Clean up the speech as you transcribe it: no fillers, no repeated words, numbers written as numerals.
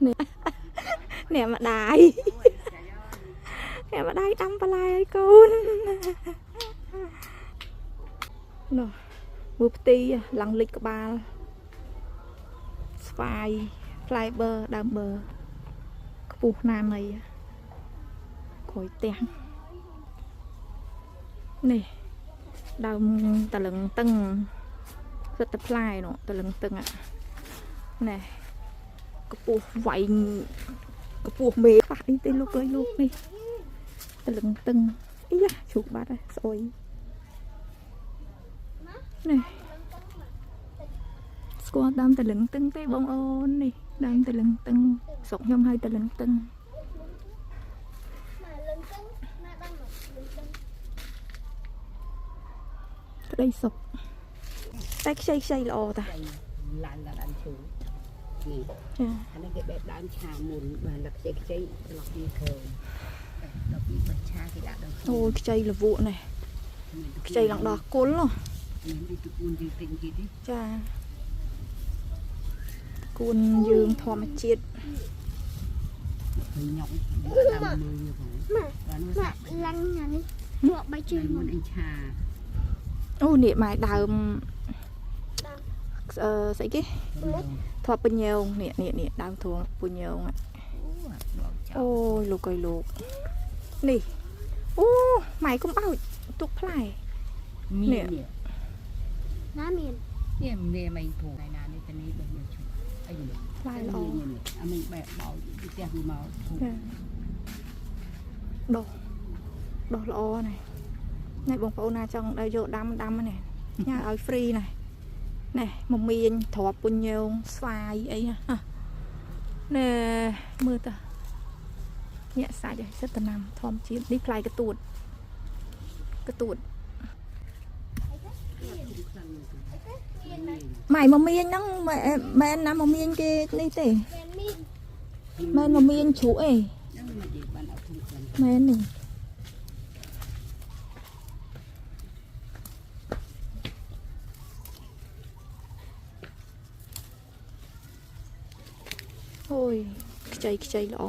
នេះអ្នកម្ដាយអ្នកម្ដាយដាំបន្លែឲ្យកូននោះមើលផ្ទីឡើងលិចក្បាលស្វាយផ្លែបឺដើមបឺខ្ពស់ណាស់នៃក្រោយផ្ទះនេះដើមតលឹងតឹងសិតតែផ្លែនោះតលឹងតឹងណែកពស់វែងកពស់មេខ្វះអីទេលោកអើយលោកនេះតលឹងតឹងអីយ៉ាជ្រូកបាត់ហើយស្អុយនេះស្គាល់ដើមតលឹងតឹងទេបងអូននេះដើមតលឹងតឹងស្រុកខ្ញុំហៅតលឹងតឹងក្តីសុខតែខ្ចីខ្ចីល្អតា ឡើងដល់ដើមឈើនេះ ចា អានេះគេបេះដើមឆាមុនបាទដល់ខ្ចីខ្ចីត្រឡប់វាឃើញដល់ពីបេះឆាគេដាក់ដល់ អូយខ្ចីលវក់នេះខ្ចីឡើងដល់គុលហ៎ នេះដូចតគួនយើងទិញគេទេ ចាគួនយើងធម្មជាតិ ឃើញញ៉ុកដើមមើលវាផង ម៉ា បាទនោះ ម៉ាឡើងញ៉ាំនេះមកបាយជើង មុនអីឆា អូនេះម៉ែដើមអឺស្អីគេធប់ពញងនេះនេះនេះដើមធួងពញង អូដកចោល អូយលោកអើយលោកនេះអូម៉ែកុំអោចទុកផ្លែ មាននេះ ណាមាន នេះមានមិនធូរណានេះទៅនេះបេះយកឈូអីនេះ ផ្លែល្អ អាមិនបែកបោពីផ្ទះវាមកធូរ ចាដោះដោះល្អណាស់នេះបងប្អូនណាចង់ដល់យកដាំដាំនេះញ៉ាឲ្យ free ណានេះមមៀញទ្រាប់ពញងស្វាយអីណាណែមើលតើញាក់សាច់ឲ្យសិតតំណាំធម្មជាតិនេះផ្លែកទួតកទួតម៉ែមមៀញហ្នឹងមែនណាមមៀញគេនេះទេ មាន មែនមមៀញជ្រូកអី ហ្នឹងមិននិយាយបានអត់ធំខ្លាំង មែននេះអូយខ្ចីខ្ចីល្អ